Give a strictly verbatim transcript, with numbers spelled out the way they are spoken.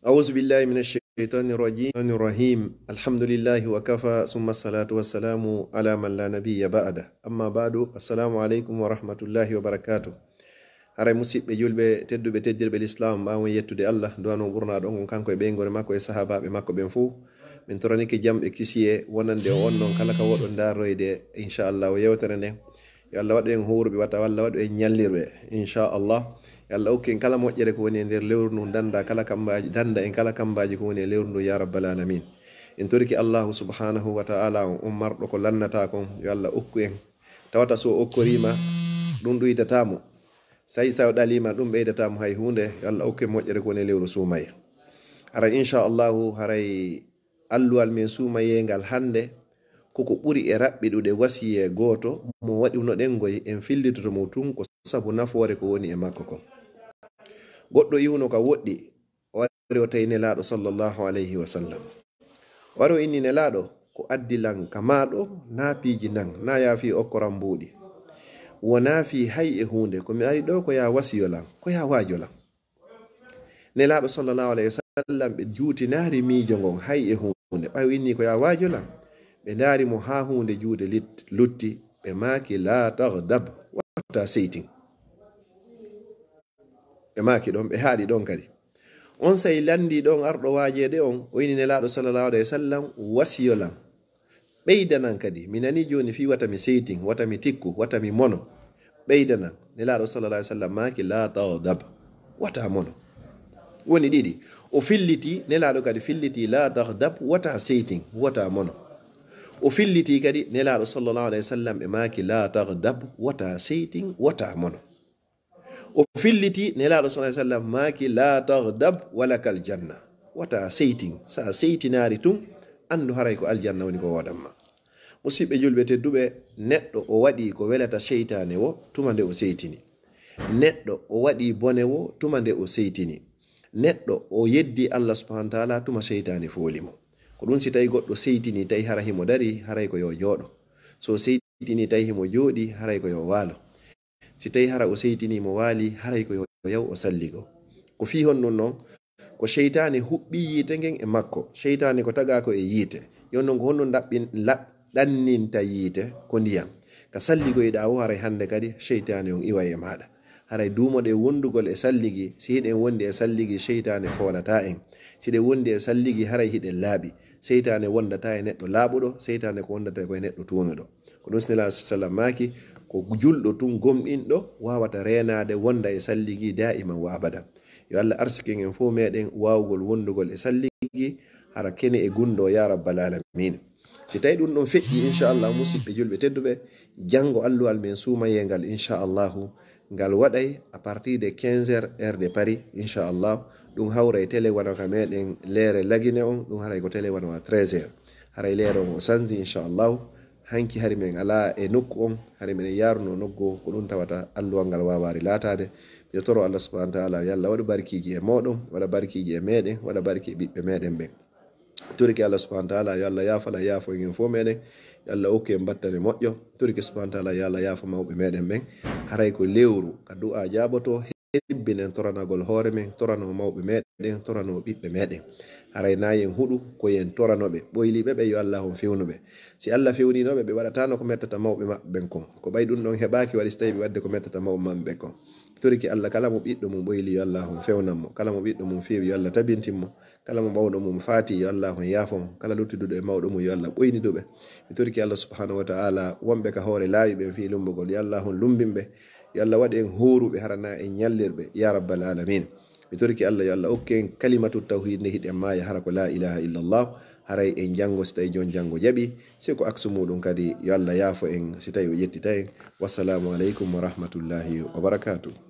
أعوذ بالله من الشيطان الرجيم. الرحيم. الحمد لله وكفى، ثم الصلاة والسلام على من لا نبي بعده. أما بعد، السلام عليكم ورحمة الله وبركاته. Haray musiɓɓe julɓe tedduɓe teddirɓe l'islam, ɓaawo yettude Allah, du'ano ɓurnaaɗo on kanko e ɓeynguure makko e sahaabaaɓe makko ɓen fow. Min toranike jam e kisiyee wonande on ɗon kala ka woɗon ndaroyde, inchallah, o yewtere nden. Yo Allah waɗu en huuruɓe, wata Allah waɗu en ñallirɓe, inchallah. Yo Allah okku en kala moƴƴere ko woni e nder lewru ndun, danda kala kambaaji, danda en kala kambaaji ko woni e lewru ndun, ya rabbal alamin. En torike Allahu subhanahu wa ta'ala on, on marɗo ko lannata kon, yo Allah okku en. Tawata so o okkorima, ɗum ɗuytatamo. Say sa o ɗalima, ɗum ɓeydatamo hay hunde. Yo Allah okku en moƴƴere ko woni e lewru suumaye. Haray, inchallahu, haray alluwal men suumayeengal hannde, ko ko ɓuri e raɓɓiɗude wasiyee gooto mo waɗunoɗen ngoy, en fillitoto mo tun ko sabu nafoore ko woni e makko kon. Goɗɗo iwno ka woɗɗi, o ari o tawi Nelaaɗo sallallahu alayhi wa sallam. O ari o inni Nelaaɗo, ko addi lan ka maaɗo, na piiji nan, na yaafi okkoran mbuuɗi. Wonaa fii hay e huunde, ko mi ari ɗo ko yaa wasiyo lan, ko yaa waajo lan. Nelaaɗo sallallahu alayhi wa sallam, ɓe juutinaari miijo ngon hay e huunde. Ɓay o inni ko yaa waajo lan, ɓe ndaari mo haa huunde juude lit-, lutti, ɓe maaki, "Laa taghdab, wata seytin." Ɓe maaki ɗon, ɓe haaɗi ɗon kadi. On say lanndii ɗon arɗo waajeede on, o inni Nelaaɗo sallallahu alayhi wa sallam, "Wasiyo lan." Ɓeydanan kadi, mi nani jooni fii wata mi seytin, wata mi tikku, wata mi mono. Ɓeydanan, Nelaaɗo sallallahu alaihi wasallam maaki, "La taghdab, wata mono." Woni ɗiɗi. O filliti, Nelaaɗo kadi filliti, "La taghdab, wata seytin, wata mono." O filliti kadi, Nelaaɗo sallallahu alaihi wasallam ɓe maaki, "La taghdab, wata seytin, wata mono." O filliti, Nelaaɗo sallallahu alaihi wasallam maaki, "La taghdab, walakal janna." Wata seytin. Sa seytinaari tun, anndu haray ko aljanna woni ko woodan ma. Musiɓɓe julɓe tedduɓe, neɗɗo o waɗi ko welata seytaane wo, tuma nde o seytini. Neɗɗo o waɗi bone wo, tuma nde o seytini. Neɗɗo o yeddi Allah subhanahu wa ta'ala, tuma seytaane fooli mo. Ko ɗum si tawi goɗɗo seytini, tawi hara himo dari, haray ko yo jooɗo. So seytini, tawi himo jooɗi, haray ko yo waalo. Si tawi hara o seytini mo waali, haray ko yo yaw o salligo. Ko fii honɗun non? Ko seytaane huɓɓi yiite ngen e makko. Seytaane ko tagaa ko e yiite. Yo non ko honɗun ɗaɓɓin-, laɓ-, ɗanninta yiite? Ko ndiyam. Ka salligoyɗaa wo, haray hannde kadi seytaane on iway e maaɗa. Haray duumoɗen wondugol e salligi, si hiɗen wondi e salligi, seytaane foolataa en. Si ɗen wondi e salligi, haray hiɗen laaɓi. Seytaane wondataa e neɗɗo laaɓuɗo, seytaane ko wondata ko e neɗɗo tuunuɗo. Ko ɗum si Nelaaɗo sallam maaki, ko julɗo tun gomɗinɗo waawata reenaade wonda e salligi daa'iman wa abadan. Yo Allah arsiken en fof meɗen waawugol wondugol e salligi, hara kene e gunndoo, ya rabbal alamin. Si tawi ɗum ɗon feƴƴi, inchallah, musiɓɓe julɓe tedduɓe, janngo alluwal men suumayee ngal, inchallahu, ngal waɗay à partir de quinze heures, heure de Paris, inchallah. Ɗum hawray télé wano ka meɗen leere lagine on, ɗum haray ko télé wano à treize heures. Haray leere on o sanji, inchallahu. Hanki hari men alaa e nokku on, hari meɗen yaaruno nokku goo, ko ɗum tawata alluwal ngal waawaari laataade. Miɗo toro Allah subhanahu wa ta'ala, yo Allah waɗu barkiiji e mooɗon, waɗa barkiiji e meɗen, waɗa barki e ɓiɓɓe meɗen ɓen. Torike Allah subhanahu wa ta'ala, yo Allah yaafo lan, yaafo en fof meɗen. Yo Allah okku en battane moƴƴo. Torike subhanahu wa ta'ala, yo Allah yaafo mawɓe meɗen ɓen. Haray ko lewru ka du'a jaaboto, hebbinen toranagol hoore men, torano mawɓe meɗen, torano ɓiɓɓe meɗen. Haray na yen huɗu, ko yen torano ɓe. Ɓoyliiɓe ɓe, yo Allah on fewnu ɓe. Si Allah fewnino ɓe, ɓe waɗatano ko mettata mawɓe maɓɓe ɓen kon. Ko ɓay ɗum ɗon heɓaaki, waɗi si tawi ɓe waɗde ko mettata mawɓe maɓɓe ɓen kon. Torike Allah, kala mo ɓiɗɗo mum ɓoyli, yo Allah on fewnan mo. Kala mo ɓiɗɗo mum feewi, yo Allah tabintin mo. Kala mo mawɗo mum faati, yo Allah on yaafo mo. Kala luttuduɗo e mawɗo mum, yo Allah ɓoynidu ɓe. Mi torike Allah subhanahu wa ta'ala, wonɓe ka hoore laawi ɓen fii lumbugol, yo Allah on lumbin ɓe. Yo Allah waɗ en hooruɓe, hara na en ñallirɓe, ya rabbal alamin. Mi torike Allah, yo Allah okku en kalimatu tawhid nde hiɗen maaya, hara ko la ilaha illallah. Haray en janngo, si tawi jon janngo jaɓi, si ko aksu muɗum kadi, yo Allah yaafo en, si tawi o ƴettita en. Wassalamu aleykum wa rahmatullahi wa barakatuh.